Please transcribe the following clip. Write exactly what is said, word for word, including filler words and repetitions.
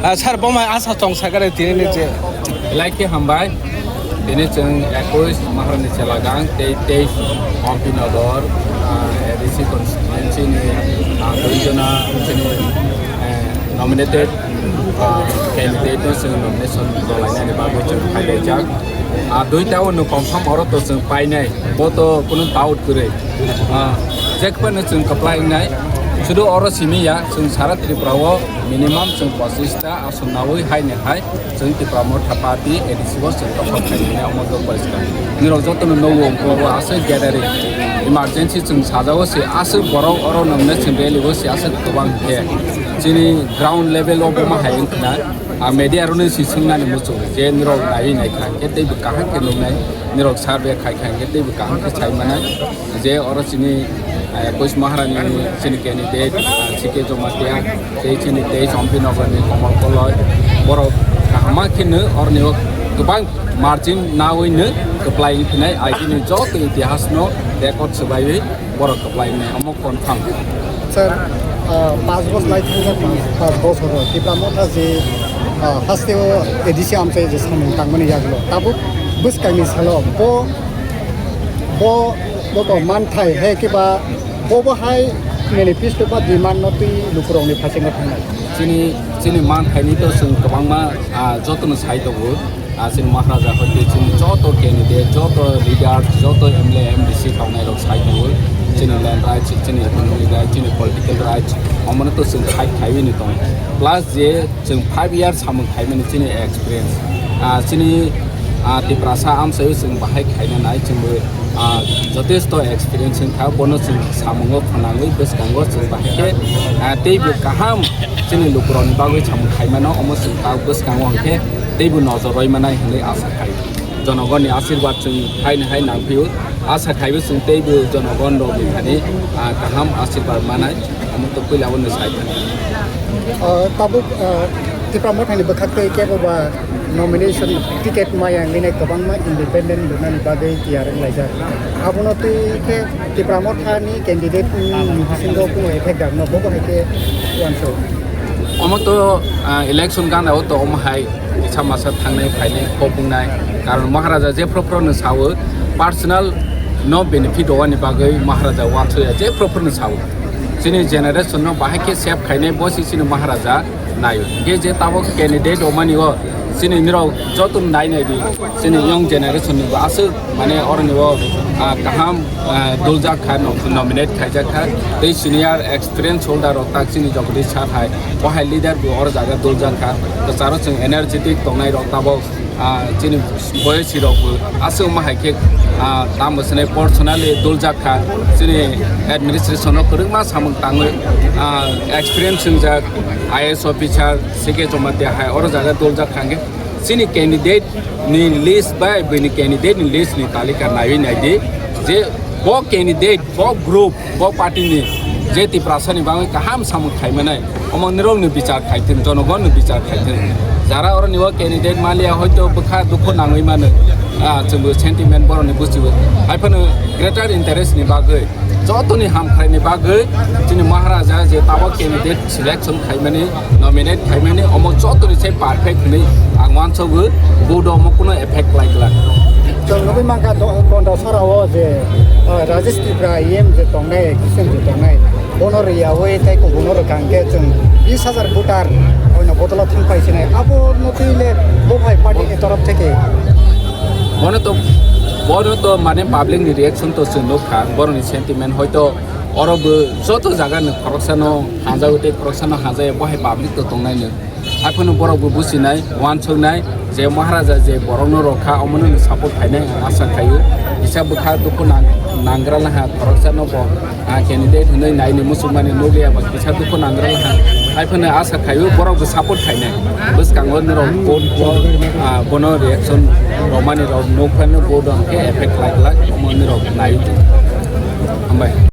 Ah, sir, bo mai asa tong sakare tini ni je. Belai khe hambai. Tini chwng ekush Maharani Chelagang tei teis Ompi Nagar, ah, A D C constituency ni, ah, dui jona chini, eh, nominated, ah, candidate no chwng nomination dolainani bagwi chwng phailaijak. Ah, duita o no confirm oro to chwng painai, bo to kunu doubt kwrwi. Ah, jekphano chwng kwplai wngnai. Sudu oro simi ya, chwng sara Tripura o minimum chwng pochis ta aswk nawi haini hai chwng Tipra Motha Party A D C o chwng tokhok khainani omo to poriskar. Nirok jotono nukgo, bo aswk gathering, emergency chwng sajao se aswk borok oro nongnai chwng rally o se aswk kwbang khe chini ground level o bo ma hai wngkha na. A media rokno si swngnani muchung je nirok naiwi naikha khe teibo kaham khe nuknai, nirok survey khaikha khe teibo kaham khe sai manai. Je oro chini, eh, Kush Maharani chini candidate, ah, C K Jamatia, tei chini teis Ompi Nagarni Komal Koloi, borok kaham ma kheno oroni o kwbang margin nawi no kwplai wngkhinai, agini joto itihasno record swbaiwi borok kwplai wngnai, omo confirm. Sir, ah, panch bosor lai thangkha, panch, panch bosor o Tipra Motha je, ah, hasteo A D C amchai je samung tangmani yagulo, tabuk bwskangni salo bo Bo, bo to manthai he kiba bo bo hai manifesto ba demand no twi lukurokni phasingo thangnai. Chini, chini manthaini to chwng kwbangma, ah, jotono sai tongo. Ah, chini Maharaja hoi tei chini joto candidate, joto leader, joto M L A, M D C tongnai rok sai tongo. Chini land rights, chini economic rights, chini political rights, omono to chwng fight khaiwi ni tongo. Plus je chwng five years samung khaimani chini experience. Ah, chini, ah, Tiprasa amchaio chwng bahai khaina nai, chwngbo, ah, jotesto experience wngkha, bono chwng samungo phwnangwi bwskango chwng bahai khe, ah, teibo kaham chini lukurokni bagwi samung khaimano, omo chwng ta bwskango hwnkhe teibo nojor rwi manai hwnwi asa khai. Jonogonni asirwad chwng haino hai nangphio, asa khaibo chwng teibo jonogon rokni thani, ah, kaham asirwad manai. Omo to puila abono sai. Ah, tabuk, ah, Tipra Mothani bwkhak tei kebo ba nomination ticket maya wngwi nai kwbangma independent rwnani bagwi tiyar wnglaijak. Abono twi khe Tipra Mothani candidate ni bisingo kuno effect dangno, bobo hai khe uansuk. Omo to, ah, election gana o to omo hai kisa masa thangnai phainai kok wngnai. Karon Maharaja jephru phru no sao personal no benefit rwani bagwi Maharaja uansukya jephru phru no sao. Chini generation no bahai khe save khainai bo se chini Maharaja naio. Hwnkhe je tabuk candidate rwmani o chini nirok joto nai nai di. Chini young generation ni bo aswk mane oroni o, ah, kaham, ah, duljak kha, nom-, nominate khaijak kha. Tei senior experience holder rok tak chini Jagadish sir hai. Bo hai leader bo oro jaga duljak kha. Kwcharo chwng energetic tongnai rok tabuk. Ah, chini boyesi rok bo aswk ma hai khe, ah, tamo swnai personally duljak kha, chini administration o kwrwngma samung tangwi, ah, experience wngjak I A S officer, C K Jamatia hai oro jaga duljak kha hwnkhe chini candidate ni list bai bini candidate ni list ni talika naiwi naidi je bo candidate, bo group, bo party ni je Tiprasa ni bagwi kaham samung khaimanai, omo nirok ni bichar khaithwng, jonogon ni bichar khaithwng. Jara oroni o candidate maliya hoito bwkha dukhu nangwi mano, ah, chwngbo sentiment borok ni buchibo. Haiphano greater interest ni bagwi, jotoni hamkrai ni bagwi chini Maharaja je tabuk candidate selection khaimani, nominate khaimani, omo jotoni se perfect hinwi ang uansukgo, vote omo kuno effect khlai glak. Chwng nugwi mankha do-, Gondasora o je, ah, Rajesh Tripura E M je tongnai, Christian je tongnai, bono riyawi tei kubunno rwkha hwnkhe chwng bis hajar voter oino bodolo thang phai sinai. Abono twi le bo phai party ni torof theke. Bono to, bono to mane public ni reaction to chwng nukha, borokni sentiment hoito oro bo joto jaga no khoroksano hanjago tei khoroksano hanjaya, bo hai public to tongnai no. Haiphano borok bo buchinai, uansuknai je Maharaja je borokno rokha, omono no support khainai ang asa khaio. Kisa bwkha dukhu nang-, nanggra laha khoroksa no bo, ah, candidate hwnwi naini muchungmani nukliya ba kisa dukhu nanggra laha. Haiphano asa khaio borok bo support khainai. Bwskango nirok vote bo, ah, bono reaction rwmani rok nukphano vote hwnkhe effect khlai glak, omo nirok nai. Hambai.